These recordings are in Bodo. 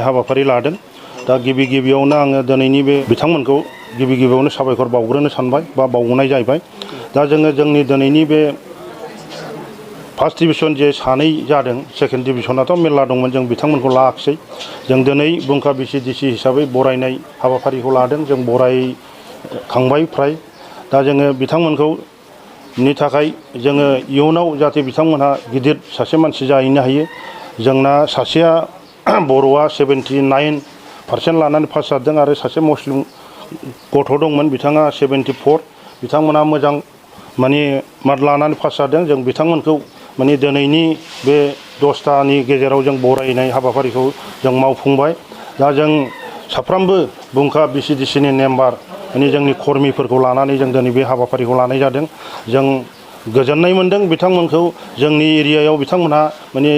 हाबाफारि लादों दा गिबि गिबियावनो आङो दिनैनि बे बिथांमोनखौ गिबि गिबियावनो साबायखर बावग्रोनो सानबाय बा बावनाय जाहैबाय दा जोङो जोंनि दिनैनि बे फार्स्ट डिभिजन जे सानै जादों सेकेन्ड डिभिजनाथ' मेरला दंमोन जों बिथांमोनखौ लायाखिसै जों दिनै बुंखा बिसिडिसि हिसाबै बरायनाय हाबाफारिखौ लादों जों बरायखांबाय फ्राय दा जोङो बिथांमोनखौ नि थाखाय जोङो इयुनाव जाहाथे बिथांमोनहा गिदिर सासे मानसि जाहैनो हायो जोंना सासेया बर'आ 79% लानानै पास जादों आरो सासे मुस्लिम गथ' दंमोन बिथाङा 74 बिथांमोना मोजां माने मार्क लानानै पास जादों जों बिथांमोनखौ माने दिनैनि बे 10थानि गेजेराव जों बरायनाय हाबाफारिखौ जों मावफुंबाय दा जों साफ्रोमबो बुंखा बिसिडिसिनि मेम्बार माने जोंनि कर्मिफोरखौ लानानै जों दिनै बे हाबाफारिखौ लानाय जादों जों गोजोननाय मोनदों बिथांमोनखौ जोंनि एरियायाव बिथांमोनहा माने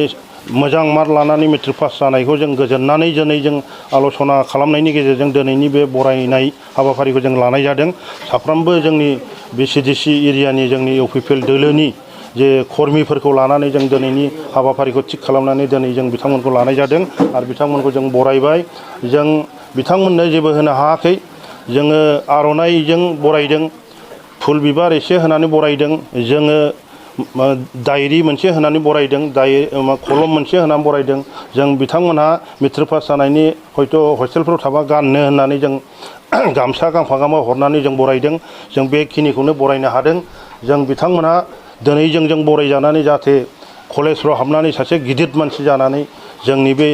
मोजां मार्क लानानै मेट्रिक पास जानायखौ जों गोजोननानै दिनै जों आल'सना खालामनायनि गेजेरजों दिनैनि बे बरायनाय हाबाफारिखौ जों लानाय जादों साफ्रोमबो जोंनि बिसिडिसि एरियानि जोंनि इउपिपिएल दोलोनि जे कर्मिफोरखौ लानानै जों दिनैनि हाबाफारिखौ थिग खालामनानै दिनै जों बिथांमोनखौ लानाय जादों आरो बिथांमोनखौ जों बरायबाय जों बिथांमोननो जेबो होनो हायाखै जोङो आर'नाइजों बरायदों फुल बिबार एसे होनानै बरायदों जोङो डायरि मोनसे होनानै बरायदों कलम मोनसे होनानै बरायदों जों बिथांमोनहा मेट्रिक पास जानायनि हयथ' हस्टेलफ्राव थाबा गाननो होननानै जों गामसा गांफा गांफा हरनानै जों बरायदों जों बेखिनिखौनो बरायनो हादों जों बिथांमोनहा दिनै जों बरायजानानै जाहाथे कलेजफ्राव हाबनानै सासे गिदिर मानसि जानानै जोंनि बे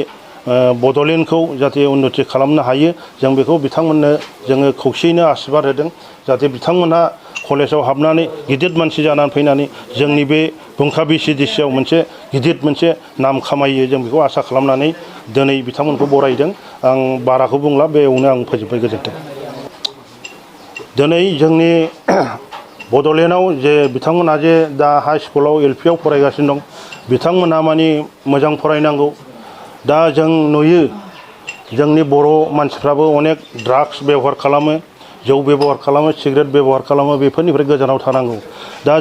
बड'लेण्डखौ जाहाथे उन्नति खालामनो हायो जों बेखौ बिथांमोननो जोङो खौसेयैनो आशीर्बाद होदों जाहाथे बिथांमोनहा कलेजाव हाबनानै गिदिर मानसि जानानै फैनानै जोंनि बे बुंखा बिसिडिसिआव मोनसे गिदिर मोनसे नाम खामायो जों बेखौ आसा खालामनानै दिनै बिथांमोनखौ बरायदों आं बाराखौ बुंला बेयावनो आं फोजोबबाय गोजोन्थों दिनै जोंनि बड'लेण्डआव जे बिथांमोनहा जे दा हाई स्कुलाव एलपिआव फरायगासिनो दं बिथांमोनहा माने मोजां फरायनांगौ दा जों नुयो जोंनि बर' मानसिफ्राबो अनेक ड्राग्स बेबहार खालामो जौ बेबहार खालामो सिगारेट बेबहार खालामो बेफोरनिफ्राय गोजानाव थानांगौ दा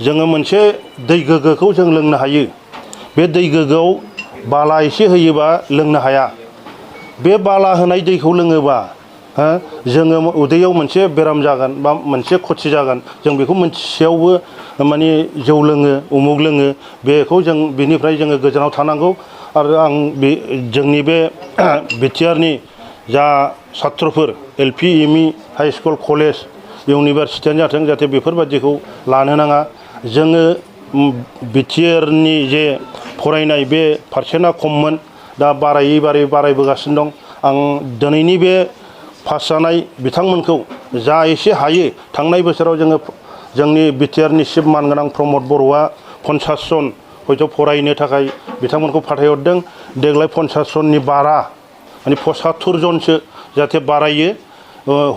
जोङो मोनसे दै गोग्गोखौ जों लोंनो हायो बे दै गोग्गोआव बाला एसे होयोबा लोंनो हाया बे बाला होनाय दैखौ लोङोबा जोङो उदैयाव मोनसे बेराम जागोन बा मोनसे खथि जागोन जों बेखौ मोनथिसेयावबो माने जौ लोङो उमुग लोङो बेखौ जों बेनिफ्राय जोङो गोजानाव थानांगौ आरो आं बे जोंनि बे बिटिआरनि जा सात्रफोर LP ME high school college इउनिभारसिटियानो जाथों जाहाथे बेफोरबादिखौ लानो नाङा जोङो बिटिआरनि जे फरायनाय बे पारसेन्टआ खममोन दा बारायबोगासिनो दं आं दिनैनि बे पास जानाय बिथांमोनखौ जा एसे हायो थांनाय बोसोराव जोङो जोंनि बिटिआरनि चिफ मानगोनां प्रमद बर'आ 50 जन हयथ' फरायनो थाखाय बिथांमोनखौ फाथायहरदों देग्लाय 50 जननि बारा माने 75 जनसो जाहाथे बारायो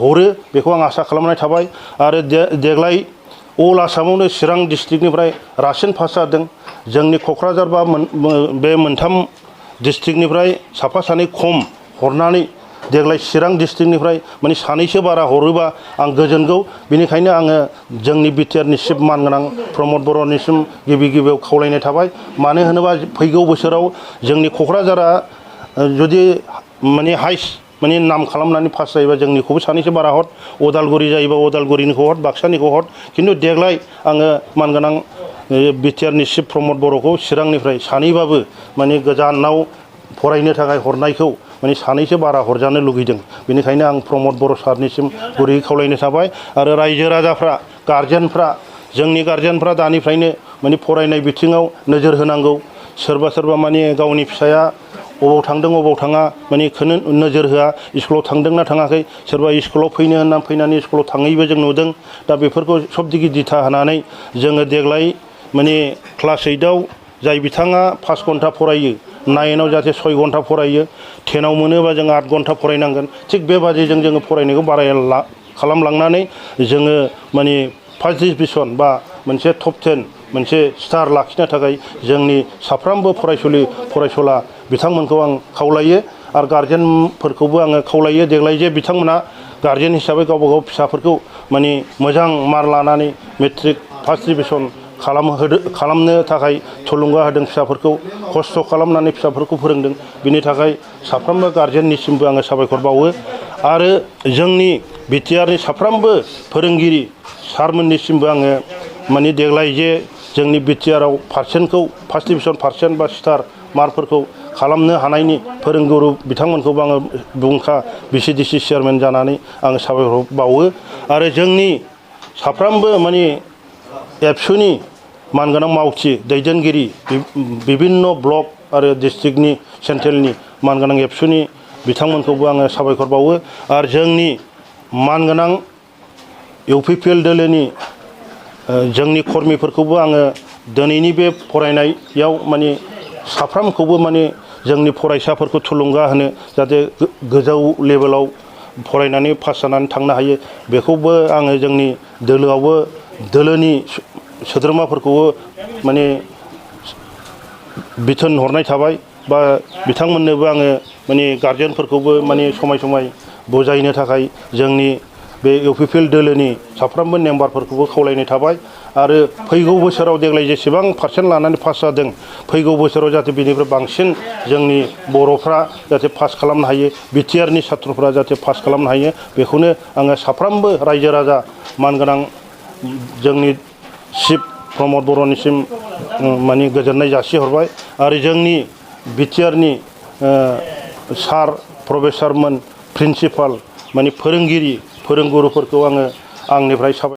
हरो बेखौ आं आसा खालामनाय थाबाय आरो देग्लाय अल आसामावनो चिरां डिस्ट्रिक्टनिफ्राय रासिन पास जादों जोंनि क'क्राझार बा बे मोनथाम डिस्ट्रिक्टनिफ्राय साफा सानै खम हरनानै देग्लाय चिरां डिस्ट्रिक्टनिफ्राय माने सानैसो बारा हरोबा आं गोजोनगौ बेनिखायनो आङो जोंनि बिटिआरनि चिफ मानगोनां प्रमद बर'निसिम गिबियाव खावलायनाय थाबाय मानो होनोबा फैगौ बोसोराव जोंनि क'क्राझारा जुदि माने हाइस्ट माने नाम खालामनानै पास जायोबा जोंनिखौबो सानैसो बारा हर उदालगुरि जायोबा उदालगुरिनिखौ हर बाक्सानिखौ हर खिन्थु देग्लाय आङो मानगोनां बिटिआरनि चिफ प्रमद बर'खौ चिरांनिफ्राय सानैबाबो माने गोजानाव फरायनो थाखाय हरनायखौ माने सानैसो बारा हरजानो लुगैदों बेनिखायनो आं प्रमद बर' सारनिसिम गुरैयै खावलायनो थाबाय आरो रायजो राजाफ्रा गारजेनफ्रा जोंनि गारजेनफ्रा दानिफ्रायनो माने फरायनाय बिथिङाव नोजोर होनांगौ सोरबा माने गावनि फिसाया अबाव थांदों अबाव थाङा माने खोनो नोजोर होआ स्कुलाव थांदोंना थाङाखै सोरबा स्कुलाव फैनानै स्कुलाव थाङैबो जों नुदों दा बेफोरखौ सबदिगि दिथा होनानै जोङो देग्लाय माने क्लास 8आव जाय बिथाङा 5 घन्टा फरायो 9आव जाहाथे 6 घन्टा फरायो 10आव मोनोबा जों 8 घन्टा फरायनांगोन थिग बेबादिजों जोङो फरायनायखौ खालामलांनानै जोङो माने फार्स्ट डिभिजन बा मोनसे टप 10 मोनसे स्टार लाखिनो थाखाय जोंनि साफ्रोमबो फरायसुला बिथांमोनखौ आं खावलायो आरो गारजेनफोरखौबो आङो खावलायो देग्लाय जे बिथांमोना गारजेन हिसाबै गावबा गाव फिसाफोरखौ माने मोजां मार्क लानानै मेट्रिक फार्स्ट डिभिजन खालामनो थाखाय थुलुंगा होदों फिसाफोरखौ खस्थ' खालामनानै फिसाफोरखौ फोरोंदों बिनि थाखाय साफ्रोमबो गारजेननिसिमबो आङो साबायखर बावो आरो जोंनि बिटिआरनि साफ्रोमबो फोरोंगिरि सारमोननिसिमबो आङो माने देग्लाय जे जोंनि बिटिआरआव पारसेन्टखौ फार्स्ट डिभिजन पारसेन्ट बा स्टार मार्कफोरखौ खालामनो हानायनि फोरोंगुरु बिथांमोनखौबो आङो बुंखा बिसिडिसि चेयारमेन जानानै आङो साबायखर बावो आरो जोंनि साफ्रोमबो माने एबसुनि मानगोनां मावथि दैदेनगिरि बिभिन्न ब्लक आरो डिस्ट्रिक्टनि सेन्ट्रेलनि मानगोनां एबसुनि बिथांमोनखौबो आङो साबायखर बावो आरो जोंनि मानगोनां इउपिपिएल दोलोनि जोंनि कर्मिफोरखौबो आङो दिनैनि बे फरायनायाव माने साफ्रोमखौबो माने जोंनि फरायसाफोरखौ थुलुंगा होनो जाहाथे गोजौ लेभेलाव फरायनानै पास जानानै थांनो हायो बेखौबो आङो जोंनि दोलोआवबो दोलोनि सोद्रोमाफोरखौबो माने बिथोन हरनाय थाबाय बा बिथांमोननोबो आङो माने गारजेनफोरखौबो माने समाय समाय बुजायनो थाखाय जोंनि बे इउपिपिएल दोलोनि साफ्रोमबो मेम्बारफोरखौबो खावलायनाय थाबाय आरो फैगौ बोसोराव देग्लाय जेसेबां पारसेन्ट लानानै पास जादों फैगौ बोसोराव जाहाथे बेनिफ्राय बांसिन जोंनि बर'फ्रा जाहाथे पास खालामनो हायो बिटिआरनि सात्रफ्रा जाहाथे पास खालामनो हायो बेखौनो आङो साफ्रोमबो रायजो राजा मानगोनां जोंनि चिफ प्रमद बर'निसिम माने गोजोननाय जासिहरबाय आरो जोंनि बिटिआरनि सार प्रफेसारमोन प्रिन्सिपाल माने फोरोंगिरि फोरोंगुरुफोरखौ आङो आंनिफ्राय साबायखर